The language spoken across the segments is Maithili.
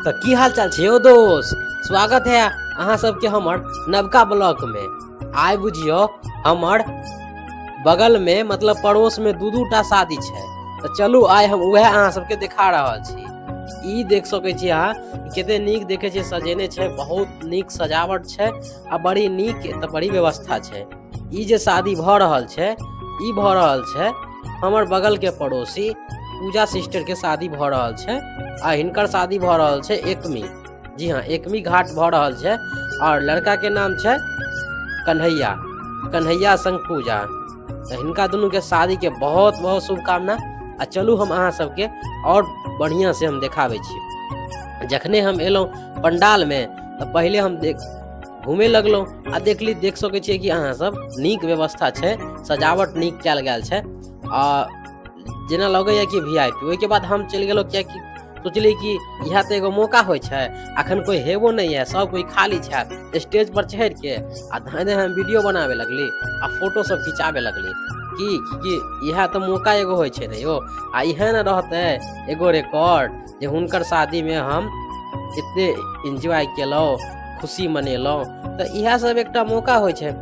तो की हाल चाल छे दोस्त, स्वागत है अहाँ सबके हमर नवका ब्लॉग में। आइ बुझियो हमर बगल में मतलब पड़ोस में दू दू टा शादी छे, तो चलू आइ हम वह अहाँ सबके दिखा रहल छी। ई देख सकै छी अहाँ कते नीक देखे छे, सजेने छे, बहुत नीक सजावट छे आ बड़ी नीक त बड़ी व्यवस्था छे। ई जे शादी भ रहल छे, ई भ रहल छे हमर बगल के पड़ोसी पूजा सिस्टर के शादी भ रहल छे आ हिनकर शादी भ रहल छे एकमी, जी हाँ एकमी घाट भ रहल छे और लड़का के नाम छे कन्हैया, कन्हैया संग पूजा। तो हिनका दोनों के शादी के बहुत बहुत शुभकामना। आ चलू हम अहाँ सबके और बढ़िया से हम देखाबै छी। जखने हम एलहुँ पंडाल में तो पहले हम देख घूमे लगलहुँ आ देखली, देख सकै छियै कि अहाँ सब नीक व्यवस्था छै, सजावट नीक कयल गेल छै आ जेना लगैया कि VIP। ओहिके बाद हम चलि गेलहुँ कियाकि सोचली कि इएह तऽ एगो मौका होइ छै, अखन कोई हेबो नहीं है, सब कोई खाली छै। स्टेज पर चढ़ि के आ धाँय धाँय हम वीडियो बनावे लगली आ फोटो सब खिंचावे लगली कि इएह तऽ मौका एगो होइ छै ने यो, आ इएह ने रहतै एगो रिकॉर्ड जे हुनकर शादी में हम एते एंजॉय केलहुँ, खुशी मनेलहुँ। तऽ इएह सब एकटा मौका होइ छै।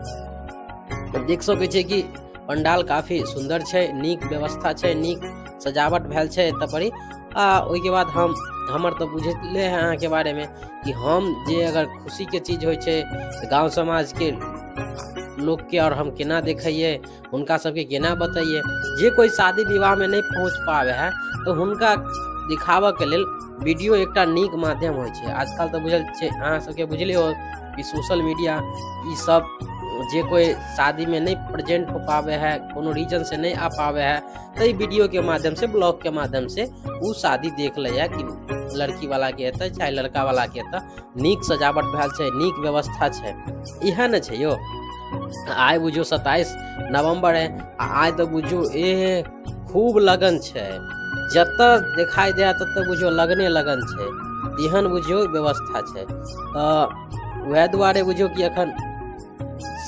देख सकै छियै कि पंडाल काफी सुंदर छै, नीक व्यवस्था छै, नीक सजावट भेल छै एतऽ परी। आ ओहिके बाद हम हमर तऽ बुझले है अहाँके बारेमे कि हम जे अगर खुशीके चीज होइ छै गाँव समाजके लोकके और हम केना देखैयै, हुनका सबके केना बतैयै। जे कोई शादी विवाहमे नहि पहुँच पाबै है तऽ हुनका दिखाबऽके लेल वीडियो एकटा नीक माध्यम होइ छै। आजकल तऽ बुझल छै अहाँ सबके बुझले हो कि सोशल मीडिया ई सब जे कोई शादी में नहीं प्रेजेंट हो पावे है, कोनो रीजन से नहीं आ पावे है, तो ई वीडियो के माध्यम से ब्लॉग के माध्यम से उ शादी देख ले कि लड़की वाला के एतऽ चाहे लड़का वाला के एतऽ नीक सजावट भेल छै, नीक व्यवस्था छै। इएह ने छै यो। आइ बुझियौ 27 नवम्बर है आ आइ तऽ बुझियौ ए खूब लगन छै, जतऽ देखाई दे ततऽ बुझियौ लगने लगन छै, एहन बुझियौ व्यवस्था छै। तऽ वएह दुआरे बुझियौ कि अखन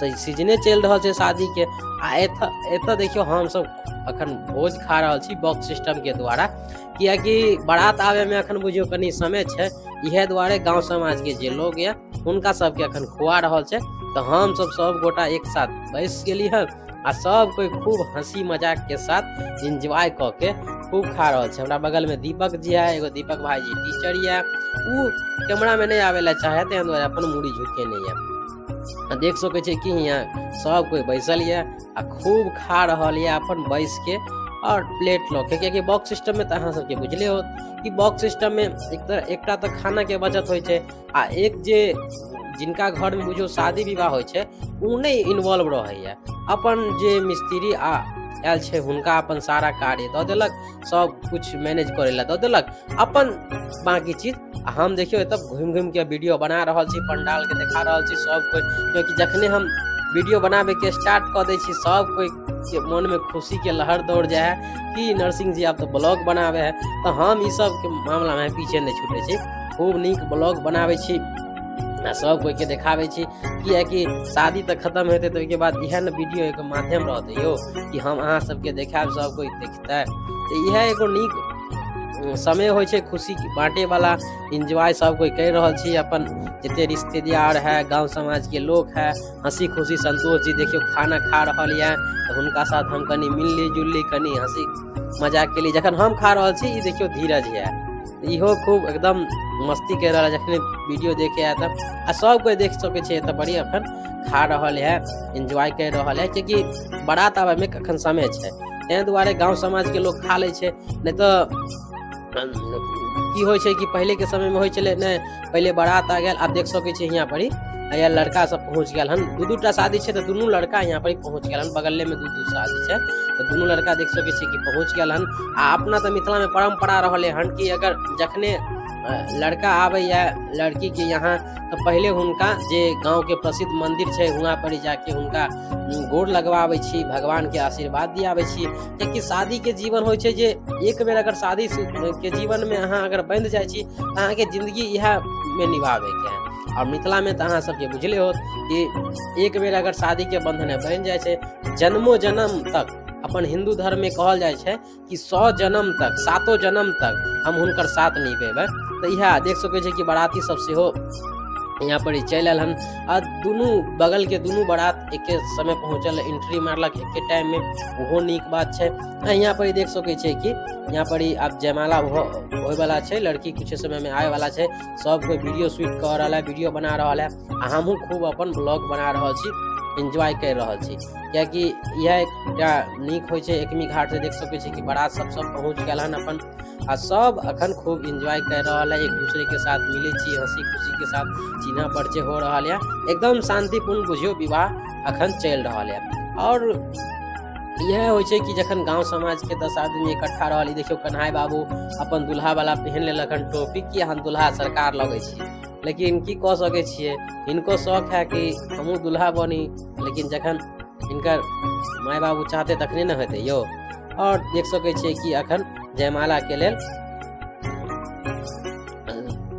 सीजने चलि रहल छै शादी के। आ एतऽ देखियौ हमसब अखन भोज खा रहल छी बॉक्स सिस्टम के द्वारा, कियाकि बारात आबे में अखन बुझियौ कनि समय छै, इएह दुआरे गाँव समाज के जे लोग ये हुनका सबके अखन खुआ रहल छै। तऽ हमसब सब गोटा एक साथ बैस गेली हन आ सब कोई खूब हंसी मजाक के साथ एंजॉय कऽ के खूब खा रहल छै। हमरा बगल में दीपक जी है, एगो दीपक भाई जी टीचर ये, उ कैमरा में नहीं आवे ला चाहे तें दुआरे अपन मूड़ी झुकेने ये। देख सकै छियै कि हियाँ सब कोई बैसल ये आ खूब खा रहल ये अपन बैस के और प्लेट लऽ के, कियाकि बॉक्स सिस्टम में तऽ अहाँ सबके बुझले होत कि बॉक्स सिस्टम में एकटा तऽ खाना के बचत होइ छै आ एक जे जिनका घर में बुझियौ शादी विवाह होइ छै उ नहि इन्वॉल्व रहैया, अपन जे मिस्त्री आ आयल छै हुनका अपन सारा कार्य दऽ देलक, सब कुछ मैनेज करै लए दऽ देलक अपन बाकी चीज। आ हम देखियौ एतऽ घुमि घुमि के वीडियो बना रहल छी, पंडाल के देखा रहल छी सब कोई, क्योंकि जखने हम वीडियो बनाबे के स्टार्ट कऽ दै छी सब कोई के मन में खुशी के लहर दौड़ जाए है कि नरसिंह जी आब तऽ ब्लॉग बनाबे है। तऽ हम ई सब के मामला में पीछे नहि छूटै छी, खूब नीक ब्लॉग बनाबै छी आ सब कोई के देखाबै छी। कियाकि शादी तऽ खत्म हेतै तऽ ओहिके बाद इएह ने वीडियो एगो माध्यम रहतै यौ कि हम अहाँ सबके देखायब, सब कोई देखतै। तऽ इएह एगो नीक समय होइ छै खुशी बाँटे वाला, एंजॉय सब कोई करि रहल छी, अपन जते रिश्तेदार है, गाँव समाज के लोग है, हंसी खुशी। संतोष जी देखियौ खाना खा रहल यऽ तऽ हुनका साथ हम कनि मिलली जुलली, कनि हंसी मजाक केली। जखन हम खा रहल छी ई देखियौ धीरज यऽ, इहो खूब एकदम मस्ती कर रहल है जखने वीडियो देखे आय तब। आ सब कोई देख सकै छै एतऽ बड़ी अखन खा रहल है, एंजॉय कर रहल है, कियाकि बारात आबै में अखन समय छै, ताहि दुआरे गाँव समाज के लोग खा लै छै। नहि तऽ की होइ छै कि पहले के समय में होइ छलै नहि, पहले बारात आ गेल। आब देख सकै छियै हियाँ परी यहाँ लड़का सब पहुँच गेल हन, दू दू टा शादी छै तऽ दुनू लड़का यहाँ पर पहुँच गेल हन, बगले में दू दू शादी छै तऽ दुनू लड़का देख सकै छियै कि पहुँच गेल हन। आ अपना तऽ मिथिला में परम्परा रहलै हन कि अगर जखने लड़का आबैया लड़की के यहाँ तऽ पहले हुनका जे गाँव के प्रसिद्ध मंदिर छै वहाँ पर जाके हुनका गोर लगवाबै छी, भगवान के आशीर्वाद दियाबै छी। कियाकि शादी के जीवन होइ छै जे एक बेर अगर शादी के जीवन में अहाँ अगर बंधि जाइ छी तऽ अहाँके जिंदगी इएह में निभाबै के है। और मिथिला में तऽ अहाँ सबके बुझले होत कि एक बेर अगर शादी के बंधन बनि जाइ छै जन्मो जन्म तक अपन हिंदू धर्म में कहल जाइ छै कि 100 जन्म तक, 7 जन्म तक हम हुनकर साथ निभेबै। तऽ इएह देख सकै छै कि बाराती सब सेहो यहाँ पर चलि आयल हन आ दुनू बगल के दुनू बारात एके समय पहुँचल, एंट्री मारलक एके टाइम में, ओहो नीक बात छै। यहाँ पर देख सकै छै कि यहाँ पर आब जयमाला होय वाला छै, लड़की कुछ समय में आए वाला छै। सब कोई वीडियो शूट कर रहल है, वीडियो बना रहल है आ हमहूँ खूब अपन ब्लॉग बना रहल छी, एंजॉय कर रहल छी, कियाकि इएह एकटा नीक होइ छै। एकमी घाट से देख सकै छी कि बारात सब सब पहुँच गेल हन अपन आ सब अखन खूब एंजॉय कर रहल है, एक दूसरे के साथ मिले छी, हंसी खुशी के साथ चिन्हा परिचय हो रहल है, एकदम शांतिपूर्ण बुझियो विवाह अखन चलि रहल है। और इएह होइ छै कि जखन गांव समाज के 10 आदमी इकट्ठा रहल, देखियौ कन्हाई बाबू अपन दुल्हा वाला पहन लेलक हन टोपी कि हम दुल्हा सरकार लगै छी, लेकिन की कऽ सकै छियै, हिनको शौक है कि हमहूँ दुल्हा बनी, लेकिन जखन हिनकर माय बाबू चाहते तखने ने हेतै यौ। और देख सकै छियै कि अखन जयमाला के लेल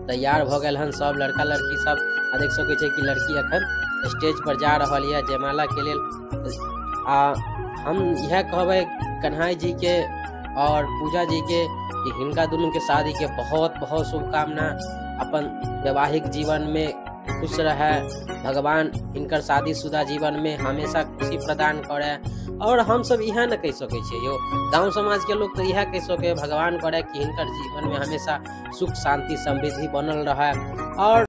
तैयार भऽ गेल हन सब लड़का लड़की सब आ देख सकै छियै कि लड़की अखन स्टेज पर जा रहल यऽ जयमाला के लेल। आ हम इएह कहबै कन्हाई जी के और पूजा जी के कि हिनका दुनू के शादी के बहुत बहुत शुभकामना, अपन वैवाहिक जीवन में खुश रहे, भगवान हिनकर शादीशुदा जीवन में हमेशा खुशी प्रदान करे। और हम सब इएह ने कहि सकै छियै यौ, गाँव समाज के लोग तो इएह कहि सकै, भगवान करे कि हिनकर जीवन में हमेशा सुख शांति समृद्धि बनल रहे। और